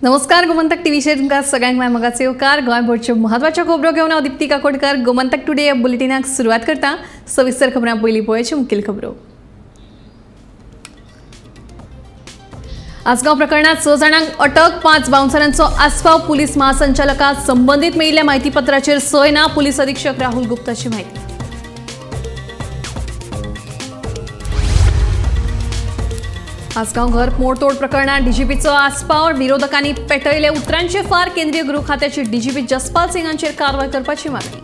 नमस्कार, गोमंतक टीव्हीचेर तुमकां सगळ्यांक माय मोगाचो येवकार. गोंयभरच्यो म्हत्वाच्यो खबरो घेवन हांव दीप्ती काकोडकर गोमंतक टुडे ह्या बुलेटिनाक सुरवात करता. सविस्तर खबरां पयलीं पळोवची मुखेल खबरो. आसगांव प्रकरणात 6 जाणांक अटक, 5 बाउन्सरांचो आस्पाव. पुलीस महासंचालका संबंदीत मेळिल्ल्या माहितीपत्राचेर सय ना, पुलीस अधीक्षक राहुल गुप्ताची माहिती. आसगांव घर मोडतोड प्रकरणात डीजीपीचो आस्पाव, विरोधकांनी पेटयले उतरांचे फार. केंद्रीय गृह खात्याचे डीजीपी जसपाल सिंगांचेर कारवाय करपाची मागणी.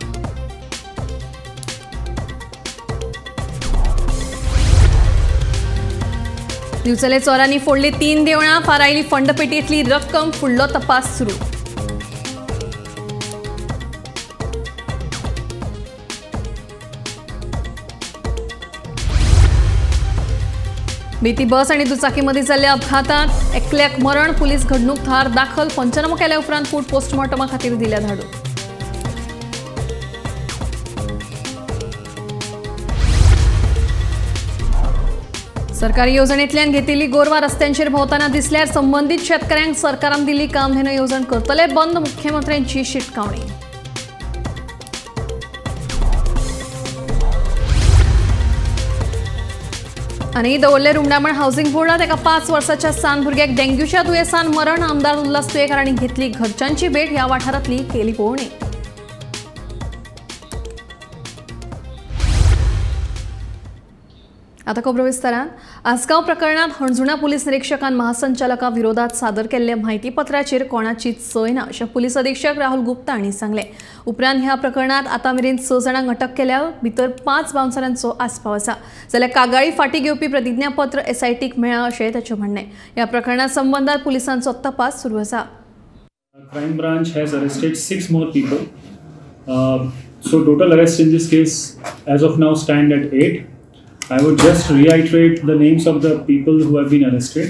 दिवचले चोरांनी फोडली 3 देवळां, फारायली फंडपेटींतली रक्कम, फुडलो तपास सुरू. भीती बस आणि दुचाकीमध्ये जाल्ल्या अपघातात एकल्याक मरण, पुलीस घडणूक थार दाखल. पंचनामो केल्या उपरांत फूड पोस्टमॉर्टमा खातीर दिल्या धाडून. सरकारी येवजणेंतल्यान घेतिल्ली गोरवां रस्त्यांचेर भोंवतना दिसल्यार संबंदीत शेतकऱ्यांक सरकारान दिल्ली कामधेनू येवजण करतले बंद, मुख्यमंत्र्यांची शिटकावणी. आनी दवर्ले रुमडामण हावसिंग बोर्डात एका 5 वर्साच्या सान भुरग्याक डेंग्यूच्या दुयेंसान मरण. आमदार उल्हास तुयेंकार हांणी घेतली घरच्यांची भेट, ह्या वाठारांतली केली पळोवणी. आता खबरो विस्तारान. आसगांव प्रकरणात हणजुणा पुलीस निरीक्षकान महासंचालका विरोधात सादर केल्ल्या माहितीपत्राचेर कोणाचीच सय ना अशें पुलीस अधीक्षक राहुल गुप्ता हांणी सांगलें. उपरांत ह्या प्रकरणात आतां मेरेन 6 जाणांक अटक केल्या, भितर 5 बाउन्सरांचो आस्पाव आसा. जाल्यार कागाळी फाटीं घेवपी प्रतिज्ञापत्र एसआयटीक मेळ्ळां अशें ताचें म्हणणें. ह्या प्रकरणा संबंदात पुलिसांचो तपास सुरू आसा. Crime branch has arrested 6 more people. So total arrest in this case as of now stand at 8. I would just reiterate the names of the people who have been arrested.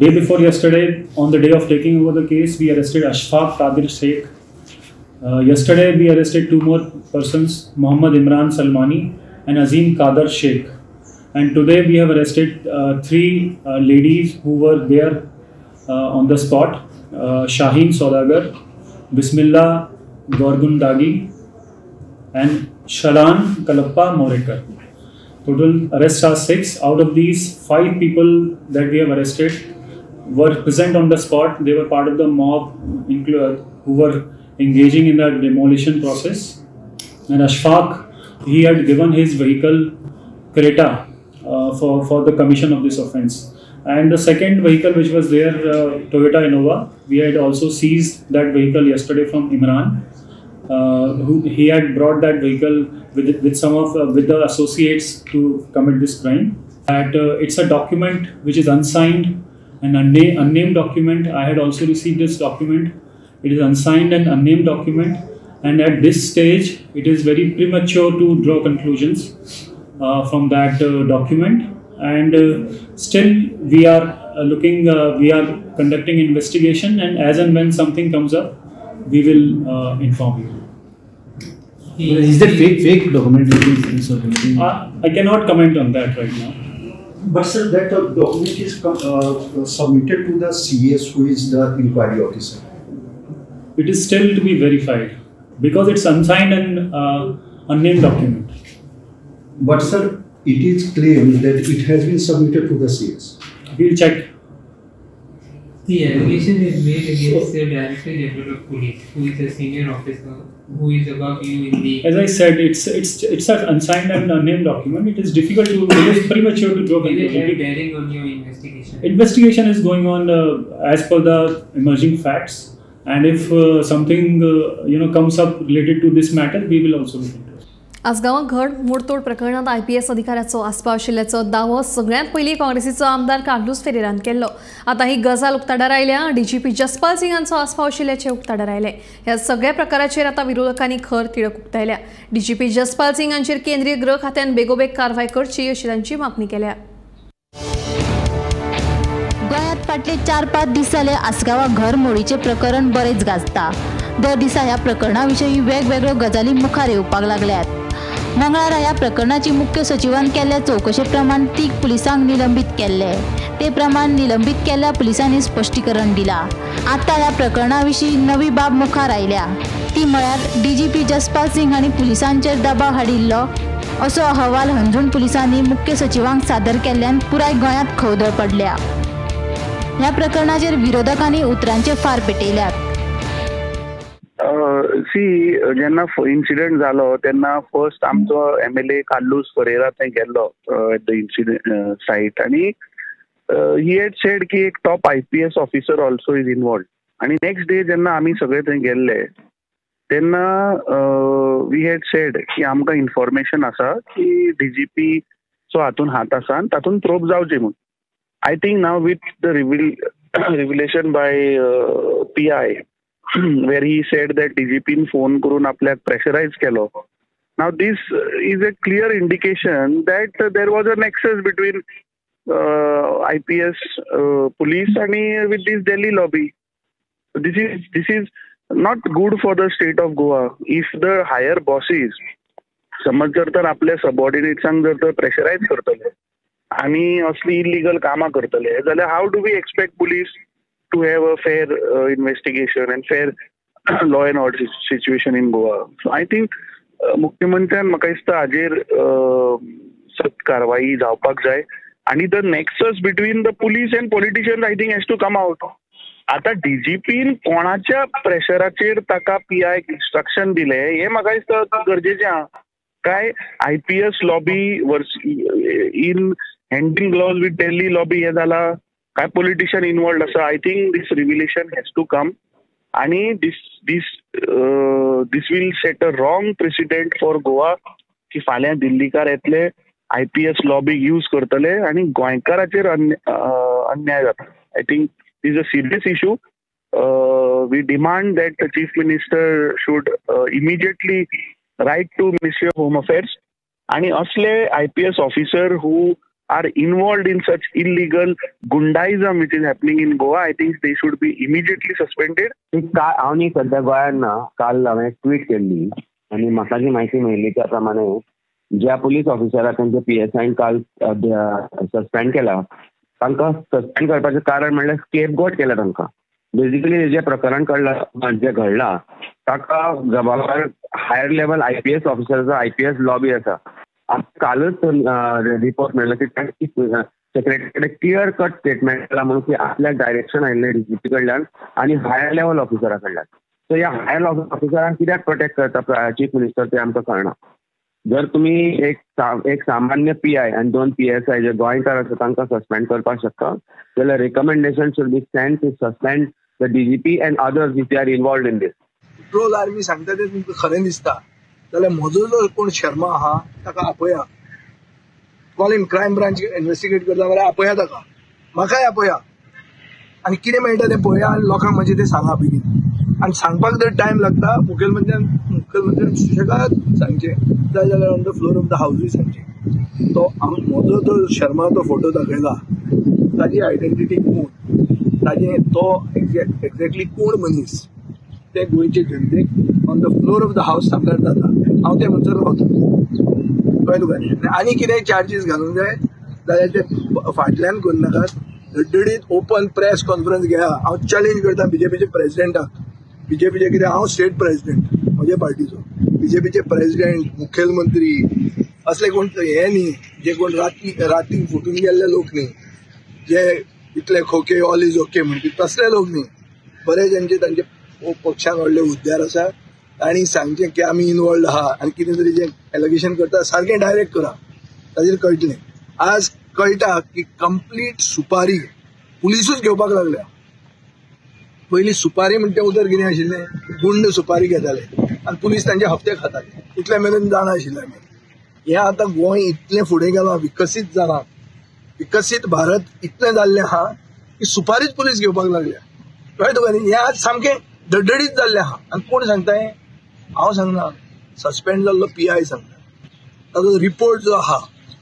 Day before yesterday, on the day of taking over the case, we arrested Ashfaq Qadir Sheikh. Yesterday, we arrested 2 more persons, Mohammad Imran Salmani and Azim Qadir Sheikh. And today, we have arrested 3 ladies who were there on the spot, Shaheen Saudagar, Bismillah Gorgundagi, and Sharan Kalappa Morekar. Total arrests are 6. Out of these, 5 people that we have arrested were present on the spot. They were part of the mob who were engaging in the demolition process. And Ashfaq, he had given his vehicle Creta for the commission of this offence. And the second vehicle which was there, Toyota Innova, we had also seized that vehicle yesterday from Imran. Who he had brought that vehicle with some of with the associates to commit this crime. That it's a document which is unsigned and unnamed document. I had also received this document. It is unsigned and unnamed document, and at this stage it is very premature to draw conclusions from that document. And still we are looking, we are conducting investigation, and as and when something comes up, we will inform you. Is that fake document? I cannot comment on that right now. But sir, that document is submitted to the CS, who is the inquiry officer. It is still to be verified because it's unsigned and unnamed document. But sir, it is claimed that it has been submitted to the CS. We'll check. The allegation is made against the Director General of Police, who is a senior officer, who is above you in the. As I said, it's an unsigned and unnamed document. It is difficult to, it is premature to draw conclusion. Is it have bearing on your investigation? Investigation is going on as per the emerging facts, and if something comes up related to this matter, we will also look into it. आसगांवां घर मोडतोड प्रकरणात IPS अधिकाऱ्याचो आस्पाव आशिल्ल्याचो दावो सगळ्यांत पयलीं काँग्रेसीचो आमदार कार्लूस फेरेरान केल्लो. आतां ही गजाल उक्ताडार आयल्या. डीजीपी जसपाल सिंगांचो आस्पाव आशिल्ल्याचें उक्ताडार आयलें. ह्या सगळ्या प्रकाराचेर आतां विरोधकांनी खर तिडक उक्तायल्या. डीजीपी जसपाल सिंग हांचेर केंद्रीय गृह खात्यान बेगोबेग कारवाय करची अशी तांची मागणी केल्या. गोंयांत फाटले 4-5 दीस जाले आसगांवां घर मोडीचें प्रकरण बरेंच गाजता. दर दिसा ह्या प्रकरणा विशीं वेगवेगळ्यो गजाली मुखार येवपाक लागल्यात. मंगळारा ह्या प्रकरणाची मुख्य सचिवान केल्ल्या चवकशे प्रमाण 3 पुलिसांक निलंबीत केल्ले. ते प्रमाण निलंबीत केल्ल्या पुलिसांनी स्पश्टीकरण दिला. आतां ह्या प्रकरणा विशीं नवी बाब मुखार आयल्या ती म्हळ्यार डीजीपी जसपाल सिंग हांणी पुलिसांचेर दबाव हाडिल्लो असो अहवाल हणजूण पुलिसांनी मुख्य सचिवांक सादर केल्ल्यान पुराय गोंयांत खवदळ पडल्या. ह्या प्रकरणाचेर विरोधकांनी उतरांचे फार पेटयल्यात. सी, जेन्ना इन्सिडंट जालो तेन्ना फर्स्ट आमचो एमएलए कार्लूस फरेरा थंय गेल्लो एट the incident site आनी he had said की एक top IPS officer also is involved. आनी नेक्स्ट डे जेन्ना आमी सगळे थंय गेल्ले तेन्ना we had said की आमकां इन्फॉर्मेशन आसा की डीजीपी चो हातून हात आसा आनी तातूंत प्रोब जावची म्हूण. I think now with the revelation by PI where he said that DIGIPIN phone करून आपल्याक प्रेशरायज केलो. Now this is a clear indication that there was a nexus between IPS police आनी with this Delhi lobby. This is not good for the state of Goa. If the higher bosses समज जर तर आपल्या सबऑर्डिनेट्सांक जर तर pressurise करतले आनी असली इलिगल कामां करतले जाल्यार how do we expect police to have a fair investigation and fair law and order situation in Goa? So I think मुख्यमंत्र्यान म्हाका दिसता हाजेर सक्त कारवाई जावपाक जाय आनी the nexus between the police and politicians I think has to come out. आतां डीजीपीन कोणाच्या प्रेशराचेर ताका पीआयक इन्स्ट्रक्शन दिलें हें म्हाका दिसता गरजेचें आहा. काय IPS lobby in hand in gloves with Delhi lobby हें जालां, काय पॉलिटिशियन इन्वॉल्ड आसा. I think this revelation has to come आनी this this this will set a wrong precedent for Goa की फाल्यां दिल्लीकार येतले, आयपीएस लॉबी यूज करतले आनी गोंयकाराचेर अन्याय जाता. I think this is a serious issue. We demand that the chief minister should immediately write to Ministry of Home Affairs आनी असले IPS officer who are involved in such illegal goondaism which is happening in Goa, I think they should be immediately suspended. हांव न्ही सद्या गोंयांत ना, काल हांवें tweet केल्ली आनी म्हाका जी म्हायती मेळ्ळी त्या प्रमाणे ज्या पुलीस ऑफिसराक तांच्या पीएसआयन काल सस्पेंड केला तांकां सस्पेंड करपाचें कारण म्हणल्यार स्केपगोट केला तांकां. बेजिकली जें प्रकरण कडलां जें घडलां ताका जबाबदार हायर लेवल आयपीएस ऑफिसराचो आयपीएस लॉबी आसा. कालच रिपोर्ट मेळ्ळो की सेक्रेटरी कडेन क्लियर कट स्टेटमेंट केला म्हणून की आपल्याक डायरेक्शन आयिल्लें डीजीपी कडल्यान आनी हायर लेवल ऑफिसरा कडल्यान. सो ह्या हायर ऑफिसरांक कित्याक प्रोटेक्ट करता चीफ मिनिस्टर तें आमकां कळना. जर तुमी एक सामान्य पीआय आनी 2 पीएसआय जे गोंयकार आसा तांकां सस्पेंड करपाक शकता जाल्यार recommendation should be send to suspend the DGP and others which are involved in this. Troll army सांगता तें तुमकां खरें दिसता जाल्यार म्हजो जो कोण शर्मा आहा ताका आपया, call him, crime branch investigate करता जाल्यार आपया ताका, म्हाकाय आपया आनी कितें मेळटा तें पळया आनी लोकांक मातशें तें सांगा बेगीन. आनी सांगपाक जर टायम लागता मुखेलमंत्र्यान सुशेगाद सांगचें, जाय जाल्यार on the floor of the हावजूय सांगचें. तो म्हजो जो शर्मा तो फोटो दाखयला ताजी आयडेंटिटी कोण, ताजें तो एक्झॅक्टली कोण मनीस ते गोंयचे जनतेक on the floor of the house सांगल्यार जाता. हांव ते म्हणसर रावता, कळ्ळें तुका? आनी कितेंय चार्जीस घालूंक जाय जाल्यार ते फाटल्यान करनाकात, धडधडीत ओपन प्रेस कॉन्फरन्स घेया. हांव चॅलेंज करता बीजेपीचे प्रेसिडेंटाक, बीजेपीचे कितें हांव स्टेट प्रेसिडेंट म्हजे पार्टीचो, बीजेपीचे प्रेसिडेंट मुखेलमंत्री असले कोण हे न्ही जे कोण राती फुटून गेल्ले लोक न्ही, जे इतले खोके ऑल is okay म्हणटी तसले लोक न्ही, बरे जांचे तांचे पक्षान व्हडले हुद्द्यार आसा तांणी सांगचें की आमी इनवॉल्ड आहा आनी कितें तरी जें एलिगेशन करता सारकें डायरेक्ट करा, ताजेर कळटलें. आज कळटा की कंप्लीट सुपारी पुलिसूच घेवपाक लागल्या. पयलीं सुपारी म्हणटा उतर कितें आशिल्लें, गुंड सुपारी घेताले आनी पुलीस तांचे हप्ते खाताले, इतले मेरेन जाणा आशिल्लें आमी. हें आतां गोंय इतलें फुडें गेलां, विकसीत जालां, विकसीत भारत इतलें जाल्लें आहा की सुपारीच पुलीस घेवपाक लागल्या, कळ्ळें तुका न्ही? हें आज सामकें धडधडीत जाल्लें आहा. आनी कोण सांगता हें? हांव सांगना, सस्पेंड जाल्लो पीआय सांगता. ताजो रिपोर्ट जो आहा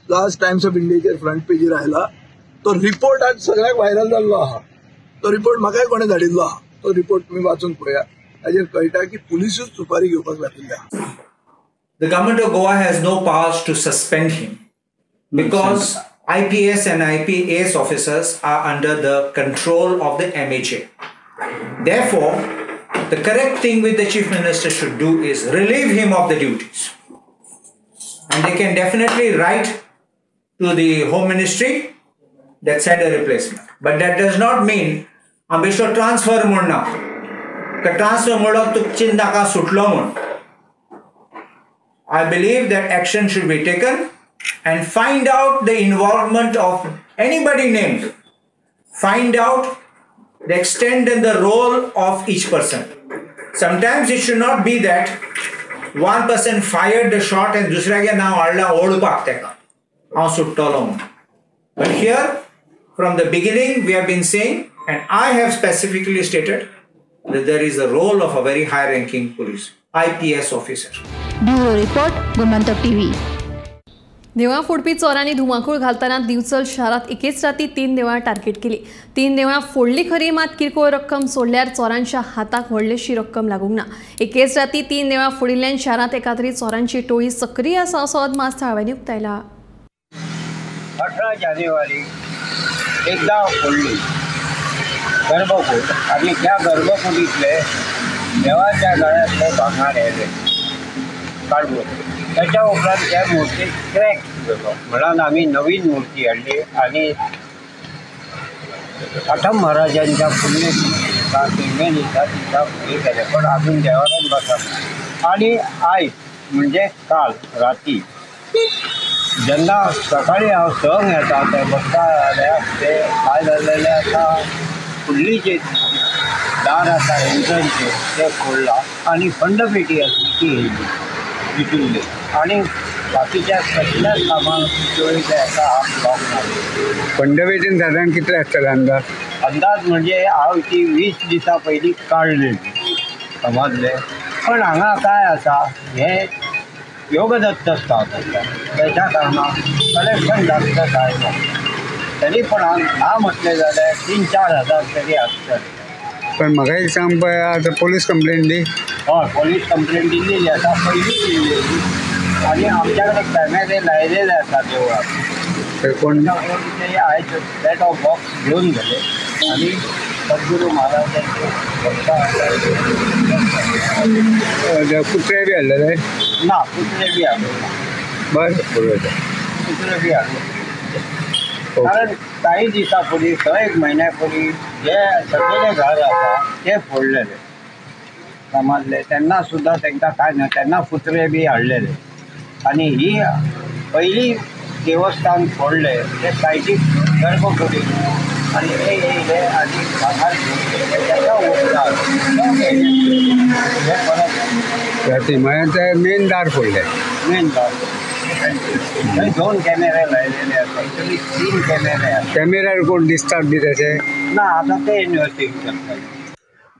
जो आज टायम्स ऑफ इंडियाचेर फ्रंट पेजीर आयला तो रिपोर्ट आज सगळ्याक व्हायरल जाल्लो आहा. तो रिपोर्ट म्हाकाय कोणें धाडिल्लो आहा, तो रिपोर्ट तुमी वाचून पळया, ताजेर कळटा की पुलिसूच सुपारी घेवपाक लागिल्ली आहा. The government of Goa has no powers to suspend him because IPS and IPAS officers are under the control of the MHA. Therefore, the correct thing which the Chief Minister should do is relieve him of the duties. And they can definitely write to the Home Ministry that send a replacement. But that does not mean आमी transfer म्हूण ना. Transfer म्हणलो तुका चिंत नाका सुटलो म्हूण. I believe that action should be taken and find out the involvement of anybody named. Find out the extent and the role of each person. Sometimes it should not be that one person fired the shot and दुसऱ्यागे नांव हाडलां ओडपाक तेका हांव सुट्टलो म्हूण. But here, from the beginning, we have been saying, and I have specifically stated, that there is a role of a very high-ranking police, IPS officer. Bureau Report, Gomantak TV. देवळां फोडपी चोरांनी धुमाकूळ घालतना दिवचल शारांत एकेच राती 3 देवळां टार्गेट केली. 3 देवळां फोडली खरी, मात किरकोळ रक्कम सोडल्यार चोरांच्या हाताक व्हडलीशी रक्कम लागूंक ना. एकेच राती 3 देवळां फोडिल्ल्यान शारांत एकाद्री चोरांची टोळी सक्रीय आसा असो अदमास थळाव्यांनी उक्तायला. 18 जानेवारी एकदा फोडली गर्भकूट आणि त्या गर्भकुडीतले देवाच्या गळ्यातले भांगर येले काडून त्याच्या उपरांत त्या मूर्तीक क्रॅक गेलो म्हणून आम्ही नवीन मूर्ती हाडली आणि आठम महाराजांच्या पुण्यतिथीचा तिमणे दिसा तिका हे केलें, पण अजून देवारान बसप. आणि आयज म्हणजे काल राती जेन्ना सकाळी हांव 6 येता ते बसता जाल्यार ते काय जाल्लेलें आसा, फुडली जे दार आसा एंट्रन्सचे ते फोडला आणि फंडपेटी आसली ती येयली विटुल्ली आणि बाकीच्या कसल्याच सामान चोरीचें हाका हात लावंक ना. फंडपेटीन सादारण कितले आसतले अंदाज? अंदाज म्हणजे हांव ती 20 दिसां पयलीं काडलेली समजलें. पण हांगा काय आसा, हें योगदत्त स्थान आसा, तेच्या कारणान कलेक्शन जास्त जायना, तरी पण हांव ना म्हटलें जाल्यार 3-4 हजार तरी आसतले. पण म्हाका एक सांग पळय, आतां पोलीस कंप्लेन दी? हय, पोलीस कंप्लेन दिल्लेली आसा, पयलीं दिल्लेली आनी आमच्या कडेन कॅमेरे लायलेले आसा देवळाक. कोण ते आयज सेट ऑफ बॉक्स घेवन गेले आनी सद्गुरू महाराजांचे भक्त आसा. कुत्रे बी हाडलेले? ना, कुत्रे बी हाडले ना. बरें, पुरयता. कुत्रे बी हाडले कारण काही दिसां पयलीं 6-1 म्हयन्या पयलीं जे सगळे घर आसा ते फोडलेले समजले, तेन्ना सुद्दां तांकां काय ना, तेन्ना कुत्रे बी हाडलेले. आनी ही पयली देवस्थान फोडले ते सायडीक गर्भकुडी आनी ते येयले आनी भांगर घेवन गेले. तेच्या उपरांत हे परत राती म्हळ्यार ते मेन दार फोडले. मेन दार थंय 2 कॅमेरे लायलेले आसा, एक्चुअली 3 कॅमेरे आसा. कॅमेऱ्यार कोण दिसतात बी तशें ना, आतां ते इन्वेस्टिगेट करतात.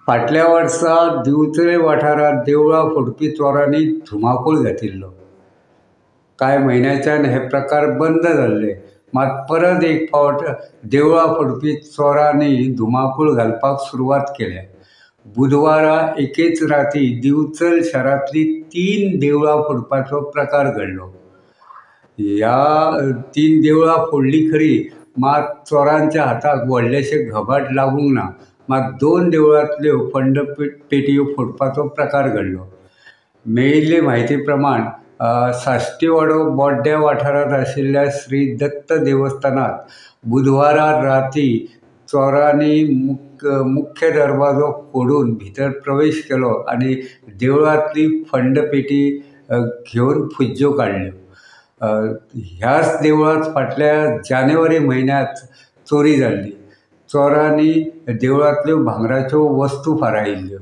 फाटल्या वर्सा दिवचले वाठारांत देवळां फोडपी चोरांनी धुमाकूळ घातिल्लो. कांय म्हयन्याच्यान हे प्रकार बंद जाल्ले, मात परत एक फावट देवळां फोडपी चोरांनी धुमाकूळ घालपाक सुरवात केल्या. बुधवारा एकेच राती दिवचल शारांतली 3 देवळां फोडपाचो प्रकार घडलो. ह्या 3 देवळां फोडली खरी, मात चोरांच्या हाताक व्हडलेशें घबाड लागूंक ना. मात 2 देवळांतल्यो फंड पेटयो फोडपाचो प्रकार घडलो. मेळिल्ले म्हायती प्रमाण साश्टीवाडो बोड्ड्या वाठारांत आशिल्ल्या श्री दत्त देवस्थानांत बुधवारा राती चोरांनी मुख्य दरवाजो फोडून भितर प्रवेश केलो आनी देवळांतली फंडपेटी घेवन फुज्ज्यो काडल्यो. ह्याच देवळांत फाटल्या जानेवारी म्हयन्यांत चोरी जाल्ली. चोरांनी देवळांतल्यो भांगराच्यो वस्तू फारायिल्ल्यो.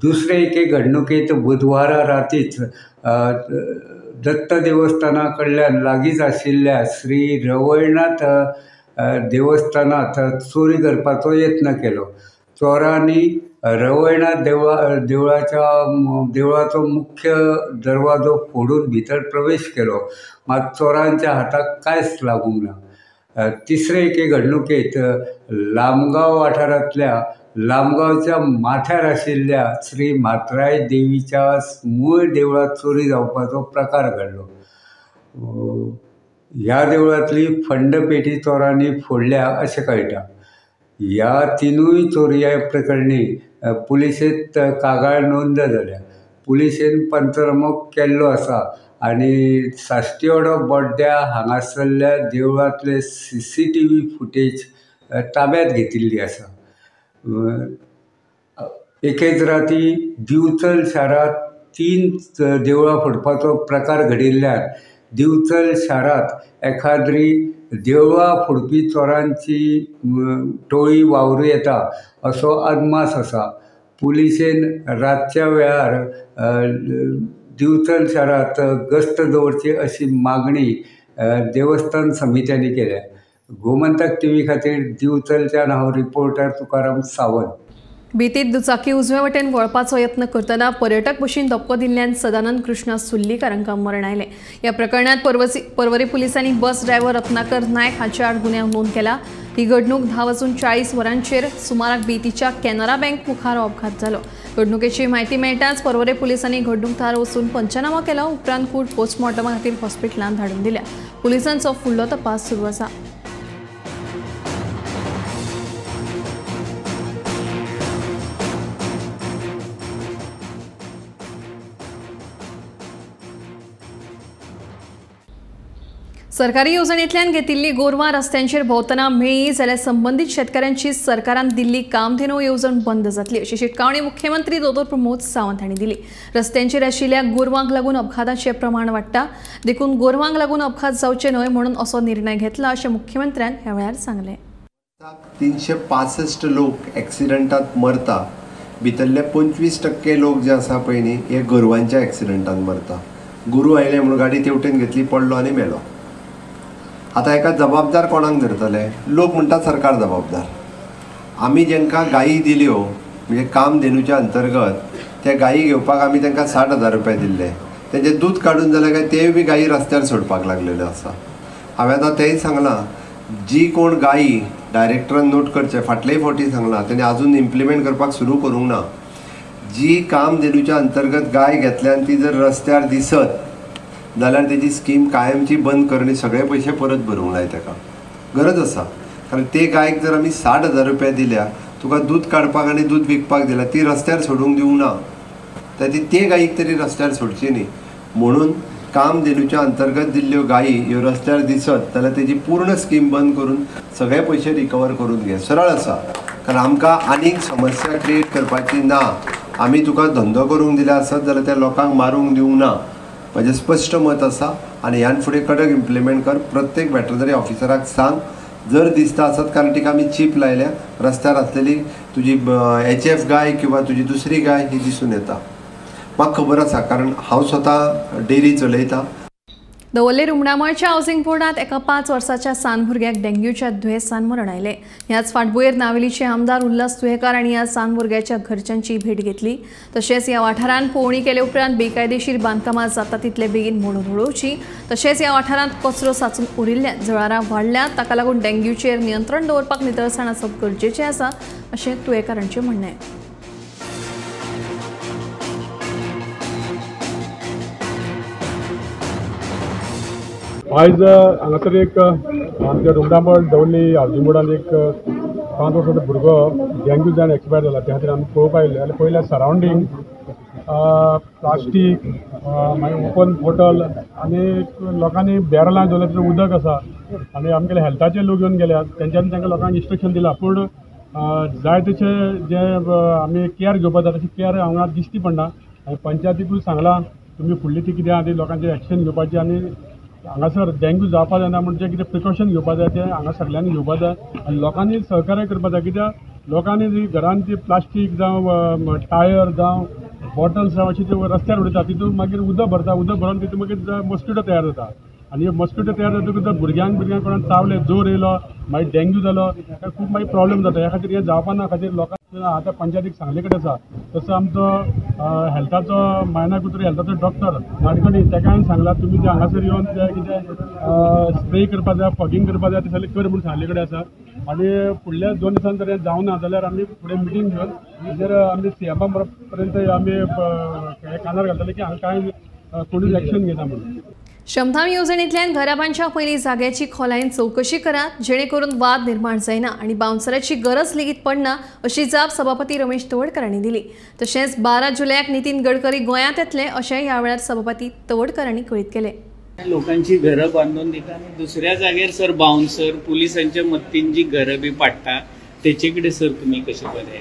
दुसरे एके घडणुकेंत बुधवारा रातीच दत्त देवस्थाना कडल्यान लागींच आशिल्ल्या श्री रवळनाथ देवस्थानांत चोरी करपाचो यत्न केलो. चोरांनी रवळनाथ देवळाचो मुख्य दरवाजो फोडून भितर प्रवेश केलो, मात चोरांच्या हाताक कांयच लागूंक ना. तिसरे एके घडणुकेंत लामगांव वाठारांतल्या लामगांवच्या माथ्यार आशिल्ल्या श्री म्हात्राय देवीच्या मूळ देवळांत चोरी जावपाचो प्रकार घडलो. ह्या देवळांतली फंडपेटी चोरांनी फोडल्या अशें कळटा. ह्या तिनूय चोरया प्रकरणी पुलिशेंत कागाळ नोंद जाल्या. पुलिशेन पंचनामो केल्लो आसा आनी साश्टीवाडो बोड्ड्या हांगासरल्या देवळांतले CCTV footage ताब्यात घेतिल्ली आसा. एकेच राती दिवचल शारांत 3 देवळां फोडपाचो प्रकार घडिल्ल्यान दिवचल शारांत एखाद्री देवळां फोडपी चोरांची टोळी वावरू येता असो अदमास आसा. पुलिशेन रातच्या वेळार दिवचल शारांत गस्त दवरची अशी मागणी देवस्थान समित्यांनी केल्या. गोमंतक टीव्ही खातीर दिवचलच्यान हांव रिपोर्टर तुकाराम सावंत. भीतीत दुचाकी उजवे वटेन वळपाचो यत्न करतना पर्यटक बशीन धपको दिल्ल्यान सदानंद कृष्णा सुर्लीकर हांकां मरण आयलें. ह्या प्रकरणांत पर्वरी पुलिसांनी बस ड्रायव्हर रत्नाकर नायक हांचे आड गुन्यांव नोंद केला. ही घडणूक 10:40 सुमाराक बेतीच्या कॅनरा बँक मुखार अपघात जालो. घडणुकेची म्हायती मेळटाच पर्वरे पुलिसांनी घडणूक थळार वचून पंचनामा केलो. उपरांत कूड पोस्टमॉर्टमा खातीर हॉस्पिटलांत धाडून दिल्या. पुलिसांचो फुडलो तपास सुरू आसा. सरकारी येवजणेंतल्यान घेतिल्ली गोरवां रस्त्यांचेर भोंवतना मेळ्ळी जाल्यार संबंदीत शेतकारांची सरकारान दिल्ली कामधेनू येवजण बंद जातली अशी शिटकावणी मुख्यमंत्री दोतोर प्रमोद सावंत हांणी दिली. रस्त्यांचेर आशिल्ल्या गोरवांक लागून अपघाताचें प्रमाण वाडटा, देखून गोरवांक लागून अपघात जावचे न्हय म्हणून असो निर्णय घेतला अशें मुख्यमंत्र्यान ह्या वेळार सांगलें. 365 लोक एक्सिडंटात मरता, भितरले 25% लोक जे आसा पळय न्ही हे गोरवांच्या एक्सिडंटान मरता. गुरू आयले म्हणून गाडी तेवटेन घेतली, पडलो आनी मेलो. आतां हेका जबाबदार कोणाक धरतले? लोक म्हणटा सरकार जबाबदार. आमी जेंकां गायी दिल्यो म्हणजे कामधेनूच्या अंतर्गत त्या गायी घेवपाक आमी तांकां 60,000 रुपया दिल्ले. तेंचें दूद काडून जाल्यार काय तेय बी गायी रस्त्यार सोडपाक लागलेल्यो आसा. हांवें आतां तेंय सांगलां, जी कोण गायी डायरेक्टरान नोट करचें, फाटलेय फावटी सांगलां, तेणी आजून इम्प्लिमेंट करपाक सुरू करूंक ना. जी कामधेनूच्या अंतर्गत गाय घेतल्या आनी ती जर रस्त्यार दिसत जाल्यार तेजी स्कीम कायमची बंद करणी, सगळे पयशे परत भरूंक लाय ताका. गरज आसा, कारण ते गायक जर आमी 60,000 रुपया दिल्या, तुका दूद काडपाक आनी दूद विकपाक दिल्या, ती रस्त्यार सोडूंक दिवंक ना, तर ती ते गायीक तरी रस्त्यार सोडची न्ही. म्हणून कामधेनूच्या अंतर्गत दिल्ल्यो गायी ह्यो रस्त्यार दिसत जाल्यार तेजी पूर्ण स्कीम बंद करून सगळे पयशे रिकवर करून घे. सरळ आसा, कारण आमकां आनीक समस्या क्रिएट करपाची ना. आमी तुका धंदो करूंक दिल्या आसत जाल्यार त्या लोकांक मारूंक दिवंक ना. म्हजें स्पश्ट मत आसा आनी ह्यान फुडें कडक इम्प्लिमेंट कर. प्रत्येक वेटरनरी ऑफिसराक सांग, जर दिसता आसत, कारण तिका आमी चीप लायल्या, रस्त्यार आसलेली तुजी HF गाय किंवा तुजी दुसरी गाय ही दिसून येता. म्हाका खबर आसा, कारण हांव स्वता डेअरी चलयता. दवर्ले रुमडामळच्या हावसिंग बोर्डांत एका 5 वर्साच्या सान भुरग्याक डेंग्यूच्या दुयेंसान मरण आयलें. ह्याच फाटभुंयेर नावेलीचे आमदार उल्हास तुयेंकार हांणी ह्या सान भुरग्याच्या घरच्यांची भेट घेतली. तशेंच ह्या वाठारांत पळोवणी केले उपरांत बेकायदेशीर बांदकामां जाता तितले बेगीन मोडून उडोवची. तशेंच ह्या वाठारांत कचरो साचून उरिल्ल्यान जळारां वाडल्यात, ताका लागून डेंग्यूचेर नियंत्रण दवरपाक नितळसाण आसप गरजेचें आसा अशें तुयेंकार हांचें म्हणणें. आयज हांगासर एक आमच्या रुमडामळ दवर्ली हावसिंग बोर्डान एक 5 वर्साचो भुरगो डेंग्यू जावन एक्सपायर जाला. त्या खातीर आमी पळोवपाक आयिल्ले जाल्यार पयल्या सरावंडींग प्लास्टीक, मागीर ओपन बॉटल आनी लोकांनी बॅरलां दवरल्या, तितून उदक आसा आनी आमगेले हेल्थाचे लोक येवन गेल्यात, तेंच्यांनी तांकां लोकांक इन्स्ट्रक्शन दिलां. पूण जाय तशें जे आमी केअर घेवपाक जाय तशी केअर हांगा दिश्टी पडना. आनी पंचायतीकूय सांगलां तुमी फुडली ती कितें आहा ती लोकांचेर एक्शन घेवपाची आनी हांगासर डेंग्यू जावपा जायना म्हणजे कितें प्रिकॉशन घेवपा जाय तें हांगा सगळ्यांनी घेवपा जाय आनी लोकांनी सहकार्य करपा जाय. कित्याक लोकांनी जी घरान ती प्लास्टीक जावं टायर जावं बॉटल्स जावं अशें ते रस्त्यार उडयता, तितून मागीर उदक भरता, उदक भरून तितून मागीर मॉस्किटो तयार जाता आनी मॉस्किटो तयार जातकूच जर भुरग्यांक कोणाक चावले, जोर येयलो, मागीर डेंग्यू जालो, खूब मागीर प्रॉब्लेम जाता. ह्या खातीर हें जावपा ना खातीर लोकांक आतां पंचायतीक सांगले कडेन आसा. तसो आमचो हेल्थाचो मायना कुत्री हेल्थाचो डॉक्टर नाडकणी ताका हांवें सांगलां तुमी ते हांगासर येवन ते कितें स्प्रे करपा जाय, फॉगिंग करपा जाय, ते सगळें कर म्हूण सांगले कडेन आसा. आनी फुडल्या 2 दिसान जर हें जावना जाल्यार आमी फुडें मिटींग घेवन जर आमी सीएमा पर्यंत आमी कानार घालतले की हांगा कांय कोणूच एक्शन घेना म्हणून. श्रमधाम येवजणेंतल्यान घरा बांदच्या पयलीं जाग्याची खोलायेन चवकशी करात, जेणे करून वाद निर्माण जायना आनी बाउन्सराची गरज लेगीत पडना अशी जाप सभापती रमेश तवडकर हांणी दिली. तशेंच 12 जुलयाक नितीन गडकरी गोंयांत येतले अशें ह्या वेळार सभापती तवडकर हांणी कळीत केलें. लोकांची घरं बांदून दिता आनी दुसऱ्या जाग्यार सर बाउन्सर पुलिसांच्या मदतीन जी घरं बी पाडटा तेचे कडेन सर तुमी कशें बरें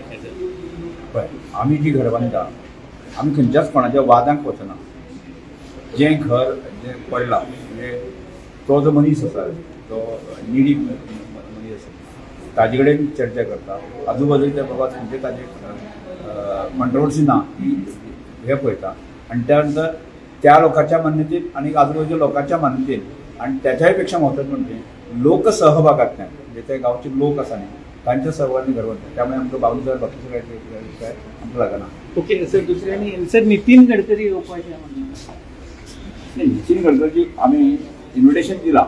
पळय, आमी जी घरां बांदता आमी खंयच्याच कोणाच्या वादांक वचना. जें घर जें पडलां म्हणजे तो जो मनीस आसा तो निडी मनीस आसा ताजे कडेन चर्चा करता, आजूबाजूच्या बाबा खंयचे ताजे कॉन्ट्रवर्सी ना ही हें पळयता आनी त्या नंतर त्या लोकांच्या मान्यतेन आनी आजूबाजूच्या लोकांच्या मान्यतेन आनी त्याच्याय पेक्षा म्हत्वाचें म्हणजे लोकसहभागांतल्यान म्हणजे ते गांवचे लोक आसा न्ही तांच्या सहभागान घर बांदता, त्यामुळे आमकां बाउन्सर बाकीचे काय आमकां लागना. ओके सर, दुसरें आनी सर नितीन गडकरी येवपाचें म्हणून नितीन गडकरीची आमी इन्विटेशन दिलां,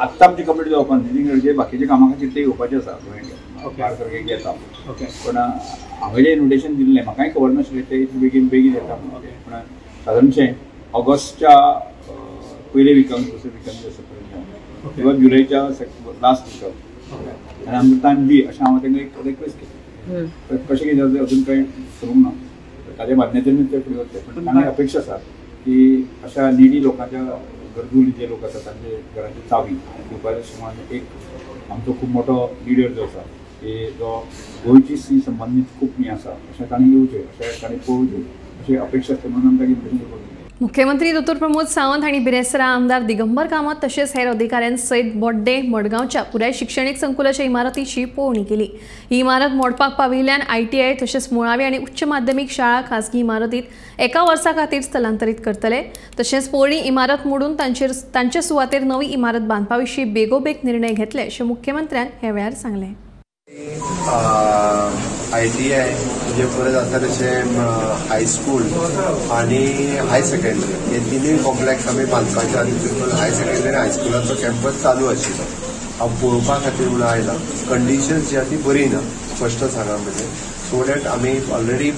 आत्तां आमची कंप्लीट जावपा नितीन गडकरी बाकीच्या कामां खातीर ते येवपाचे आसा गोंयांत येता. पूण हांवें जें इन्विटेशन दिल्लें म्हाकाय खबर नाशिल्लें ते इतले बेगीन बेगीन येता म्हणून. पूण सादारणशें ऑगस्टच्या पयले विकान दुसऱ्या विकान आसा पळय किंवा जुलयच्या लास्ट विकाक आनी आमकां टायम दी अशें हांव तांकां एक रिक्वेस्ट केली. कशें कितें जाता अजून कांय करूंक ना, ताच्या माध्यमांतल्यान ते फुडें वतले. पूण तांकां अपेक्षा आसा की अशा निडी लोकांच्या गरजू जे लोक आसा तांचे घराची चावी दिवपाचे सुमार एक आमचो खूब मोठो लिडर जो आसा की जो गोंयची संबंदीत खूब हें आसा अशें तांणी येवचें अशें तांणी पळोवचें अशी अपेक्षा आसता म्हणून आमी तांकां इन्विटेशन दिवपाक जाय. मुख्यमंत्री दोतोर प्रमोद सावंत हांणी बिरेस्तारा आमदार दिगंबर कामत तशेंच हेर अधिकाऱ्यांसयत बोड्डे मडगांवच्या पुराय शिक्षणीक संकुलाच्या इमारतीची पळोवणी केली. ही इमारत मोडपाक पाविल्ल्यान आयटीआय तशेंच मुळावी आनी उच्च माध्यमीक शाळा खासगी इमारतीत एका वर्सा खातीर स्थलांतरीत करतले. तशेंच पोरणी इमारत मोडून तांचे सुवातेर नवी इमारत बांदपा विशीं बेगोबेग निर्णय घेतले अशें मुख्यमंत्र्यान ह्या वेळार सांगलें. आयटीआय म्हणजे परत आतां तशें हायस्कूल आनी हाय सेकंडरी हे तिनूय कॉम्प्लेक्स आमी बांदपाचे आनी तितून हाय सेकंडरी आनी हायस्कुलाचो कॅम्पस चालू आशिल्लो. हांव पळोवपा खातीर म्हणून आयला. कंडिशन्स जी आसा ती बरी ना, स्पश्ट सांगा म्हणजे सो that आमी ऑलरेडी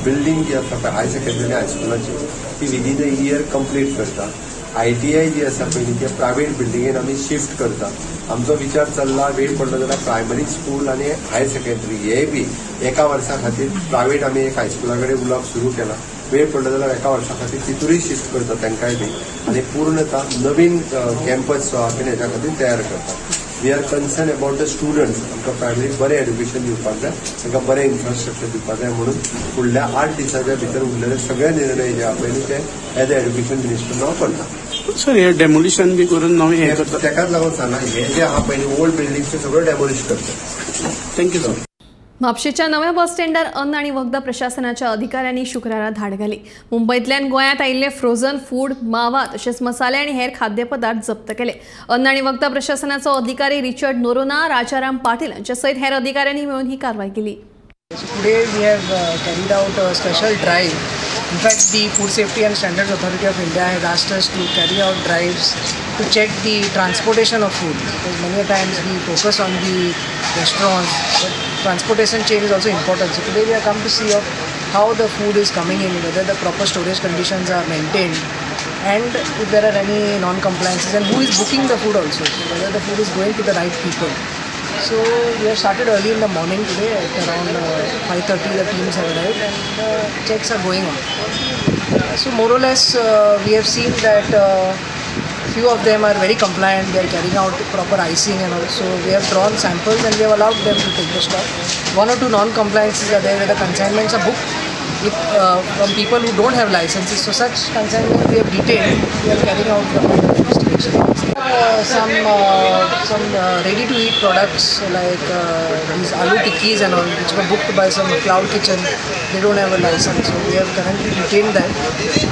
बिल्डींग जी आसा पळय हाय सेकंडरी आनी हायस्कुलाची ती विदीन अ इयर कंप्लीट करता. आयटीआय जी आसा पयलीं त्या प्रायवेट बिल्डिंगेन आमी शिफ्ट करता. आमचो विचार चल्ला वेळ पडलो जाल्यार प्रायमरी स्कूल आनी हायर सेकंडरी हे बी एका वर्सा खातीर प्रायवेट आमी एक हायस्कुला कडेन उलोवप सुरू केलां. वेळ पडलो जाल्यार एका वर्सा खातीर तितूरय शिफ्ट करता तांकांय बी आनी पूर्णता नवीन कॅम्पस जो आहा हेच्या खातीर तयार करता. We are concern about the students. आमकां प्रायमरी बरें एड्युकेशन दिवपाक जाय, तांकां बरें इन्फ्रास्ट्रक्चर दिवपाक जाय म्हणून फुडल्या 8 दिसाच्या भितर उरलेले सगळे निर्णय जे आहा पयलीं ते एज अ एड्युकेशन मिनिस्टर हांव करता. सर हे डेमोलिशन बी करून नवें हें करता ताकाच लागून सांगला हे जे आहा पयलीं ओल्ड बिल्डिंगचे सगळें डेमोलिश करता. Thank you sir. म्हापशेच्या नव्या बस स्टँडार अन्न आनी वखदां प्रशासनाच्या अधिकाऱ्यांनी शुक्रारा धाड घाली. मुंबयतल्यान गोंयांत आयिल्ले फ्रोझन फूड, मावा तशेंच मसाले आनी हेर खाद्यपदार्थ जप्त केले. अन्न आनी वखदां प्रशासनाचो अधिकारी रिचर्ड नोरोना, राजाराम पाटील हांचे सयत हेर अधिकाऱ्यांनी मेळून ही कारवाय केली. Today we have carried out a special drive. In fact, the Food Safety and Standards Authority of India has asked us to carry out drives to check the transportation of food, because many a times we focus on the restaurants, but transportation chain is also important. So today we have come to see of how the food is coming in, whether the proper storage conditions are maintained, and if there are any non-compliances, and who is booking the food also, so whether the food is going to the right people. So we have started early in the morning today at around 5:30 the teams have arrived and the checks are going on. So more or less we have seen that few of them are very compliant, they are carrying out proper icing and all. So we have drawn samples and we have allowed them to take the stock. 1 or 2 non-compliances are there where the consignments are booked with, from people who don't have licenses. So such consignments we have detained, we are carrying out the investigation. Some ready-to-eat products like these aloo tikkis and all, which were booked by some cloud kitchen. They don't have a license, so we have currently detained them.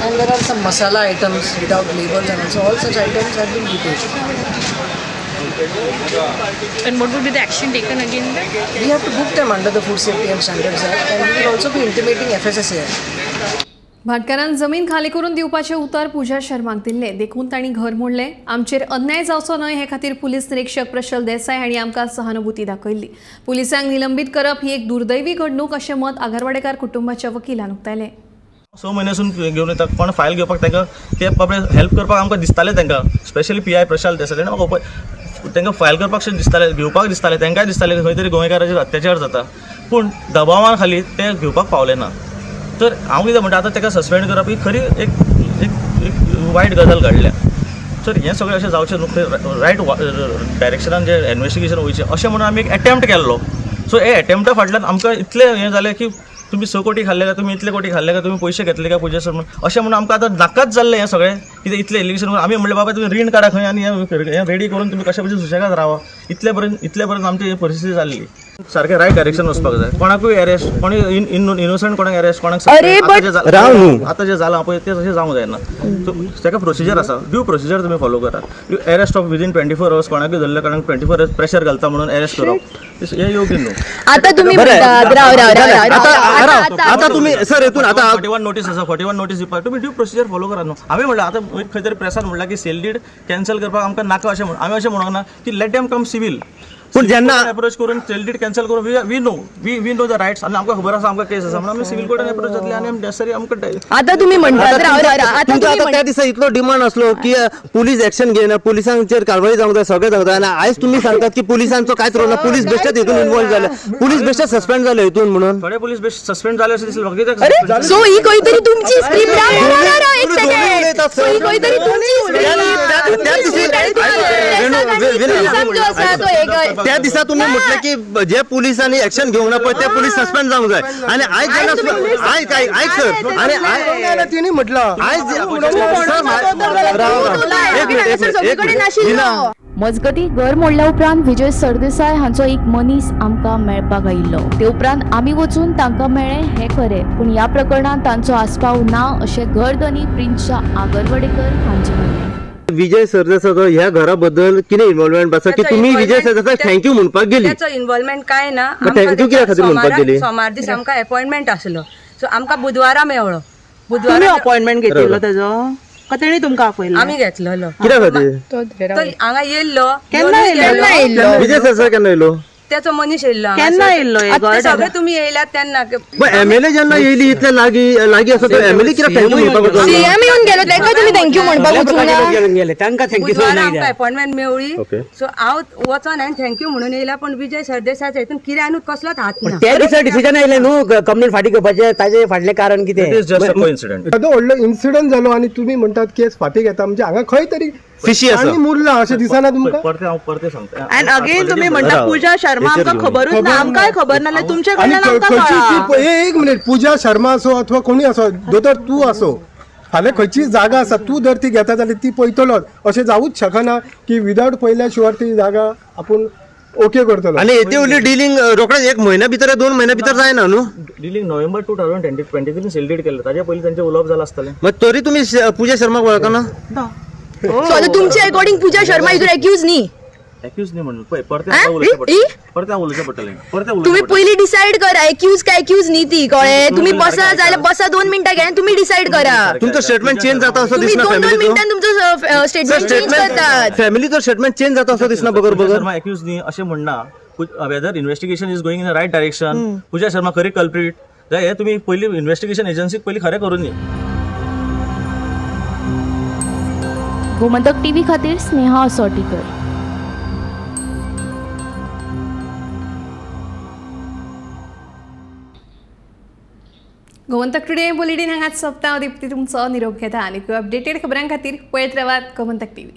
And there are some masala items without labels, and also all such items have been detained. And what would be the action taken against them? We have to book them under the Food Safety and Standards Act, and we will also be intimating FSSAI. भाटकारान जमीन खाली करून दिवपाचें उतर पूजा शर्माक दिल्लें, देखून तांणी घर मोडलें. आमचेर अन्याय जावचो न्हय हे खातीर पुलीस निरीक्षक प्रशल देसाय हांणी आमकां सहानुभूती दाखयल्ली. पुलिसांक निलंबीत करप ही एक दुर्दैवी घडणूक अशें मत आगरवाडेकार कुटुंबाच्या वकिलान उक्तायलें. 6 म्हयन्यासून घेवन येता कोण फायल घेवपाक तांकां ते बाबडे हेल्प करपाक आमकां दिसतालें तांकां, स्पेशली PI Prashant Desai तेणें म्हाका तांकां फायल करपाक शें दिसतालें, घेवपाक दिसतालें, तांकांय दिसतालें खंय तरी गोंयकाराचेर अत्याचार जाता, पूण दबावा खाली ते घेवपाक पावले ना. तर हांव कितें म्हणटा, आतां ताका सस्पेंड करप ही खरी एक एक वायट गजाल घडल्या. तर हें सगळें अशें जावचें न्हू, रायट डायरेक्शनान जें इन्वेस्टिगेशन वयचें अशें म्हणून आमी एक एटेम्प्ट केल्लो. सो हे एटेम्प्टा फाटल्यान आमकां इतलें हें जालें की तुमी 6 कोटी खाल्ले काय, तुमी इतले कोटी खाल्ले काय, तुमी पयशे घेतले काय पुजा शर्मा, अशें म्हणून आमकां आतां नाकाच जाल्लें हें सगळें. कितें इतलें एलिगेशन आमी म्हणलें बाबा तुमी रीण काडा खंय आनी हें रेडी करून तुमी कशें भशेन सुशेगाद रावा, इतले पर्यंत आमची ही परिस्थिती जाल्ली. सारकें रायट डायरेक्शन वचपाक जाय, कोणाकूय अरेस्ट, कोणी इनोसंट कोणाक अरेस्ट, कोणाक आतां जें जालां पळय तें तशें जावंक जायना. सो ताका प्रोसिजर आसा, ड्यू प्रोसिजर तुमी फॉलो करा. अरेस्ट ऑफ विदीन 24 hours, कोणाकूय धरले कोणाक 24 hours pressure घालता म्हणून अरेस्ट करप हें योग्य न्हू. आतां तुमी आता तुम्ही सर हेतून आता 41 नोटीस आसा, 41 नोटीस दिवपाक तुमी ड्यू प्रोसिजर फॉलो करा न्हू. हांवें म्हणलें आतां खंय तरी प्रेसान म्हणलां की सेल did cancel करपाक आमकां नाका अशें म्हणून, आमी अशें म्हणूंक ना की लेट देम कम सिवील, पूण जेन्ना एप्रोच करून सेल did cancel करून we know the rights आनी आमकां खबर आसा आमकां केस आसा म्हणून आमी सिवील कोर्टान एप्रोच जातले आनी नेसेसरी आमकां. आतां तुमी म्हणटात आता त्या दिसा इतलो डिमांड आसलो की पुलीस एक्शन घेयना, पुलिसांचेर कारवाई जावंक जाय, सगळें जावंक जाय, आनी आयज तुमी सांगतात की पुलिसांचो कांयच रोल ना, पुलीस बेश्टेच हितून इन्वॉल्व जाले, पुलीस बेश्टेच सस्पेंड जाले हितून म्हणून, थोडे पुलीस बेश्टे सस्पेंड जाले अशें दिसलें म्हाका. सो ही खंय तरी तुमची स्क्रिप्ट, एक सेकंड, सो ही खंय तरी तुमची स्क्रिप्ट त्या दिसा तुमी म्हटलें की जे पुलिसांनी एक्शन घेवंक ना पळय ते पुलीस सस्पेंड जावंक जाय, आनी आयज जेन्ना आयक आयक सर, आनी तिणी म्हटलां आयज मजगती घर मोडल्या उपरांत विजय सरदेसाय हांचो एक मनीस आमकां मेळपाक आयिल्लो. ते उपरांत आमी वचून तांकां मेळ्ळे हें खरें, पूण ह्या प्रकरणांत तांचो आस्पाव ना अशें घरधनी प्रिन्सा आगरवडेकर हांचें म्हणणें. विजय सरदेसाय ह्या घरा बद्दल कितें इन्वॉल्वमेंट आसा की तुमी विजय सरदेसाय thank you म्हणपाक गेली? ताचो इन्वॉल्वमेंट काय ना, thank you कित्या खातीर म्हणपाक गेली? सोमार दीस आमकां अपॉइंटमेंट आसलो, सो आमकां बुधवारा मेवळो. बुधवारा अपॉइंटमेंट घेतिल्लो तेजो का तेणी तुमकां आपयल्लो? आमी घेतलेलो. कित्या खातीर? तो हांगा येयल्लो. केन्ना येयल्लो विजय सरदेसाय? केन्ना येयलो? त्याचो मनीस येयल्लो. केन्ना येयल्लो? सगळे तुमी येयल्यात तेन्ना. एमएलए जेन्ना येयली इतले लागीं लागीं आसा तो एमएलए कित्याक thank you म्हणपाक वचूंक ना? सीएम येवन गेलो तांकां तुमी thank you म्हणपाक वचूंक ना? तांकां thank you. बुधवारा आमकां अपॉइंटमेंट मेवळी, सो हांव वचोन हांवें thank you म्हणून येयला, पण विजय सरदेसाय हितून कित्यानूच कसलोच हात ना. त्या दिसा डिसिजन आयलें न्हू कंप्लेन फाटीं घेवपाचें, ताजें फाटलें कारण कितें? येदो व्हडलो इन्सिडंट जालो आनी तुमी म्हणटात केस फाटीं घेता, म्हणजे हांगा खंय तरी फिशी आसा मुरला अशें दिसना तुमकां? परतें हांव परतें सांगता. आनी अगेन तुमी म्हणटा पूजा शर्मा आमकां खबरूच ना, आमकांय खबर ना, तुमचे कडल्यान आमकां कळ्ळां. एक मिनिट, पूजा शर्मा आसो अथवा कोणूय आसो, दोतोर तूं आसो, फाल्यां खंयची जागा आसा तूं जर ती घेता जाल्यार ती पळयतलोच, अशें जावूच शकना की विदावट पळयल्या शिवाय ती जागा आपूण ओके करतलो. आनी येते व्हडली डिलींग रोखडेच एक म्हयन्या भितर 2 म्हयन्या भितर जायना न्हू? डिलींग नोव्हेंबर 2023 सेल did केल्लें, ताज्या पयलीं तांचें उलोवप जालां आसतलें. मागीर तरी तुमी पूजा शर्माक वळखना? सो आतां तुमचे अकॉर्डिंग पूजा शर्मा हितून एक्यूज न्ही? एक्यूज न्ही म्हणून पळय परतें आमकां उलोवचें पडटलें, परतें उलोवचें पडटलें, परतें तुमी पयलीं डिसायड करा एक्यूज काय एक्यूज न्ही ती, कळ्ळें? तुमी बसा जाल्यार बसा 2 मिनटां घे आनी तुमी डिसायड करा. तुमचो स्टेटमेंट चेंज जाता असो दिसना? 2-2 मिनटां तुमचो स्टेटमेंट चेंज करतात. फॅमिलीचो स्टेटमेंट चेंज जाता असो दिसना बगर बगर. शर्मा एक्यूज न्ही अशें म्हणना, whether investigation is going in the right direction, Pooja Sharma खरी कल्प्रीट जाल्यार हें तुमी पयलीं इन्वेस्टिगेशन एजन्सीक पयलीं खरें करून दी. गोमंतक टीव्ही खातीर स्नेहा असोटीकर. गोमंतक टुडे बुलेटीन हांगाच सोंपता. हांव दीप्ती तुमचो निरोप घेता आनी अपडेटेड खबरां खातीर पळयत रावात गोमंतक टीव्ही.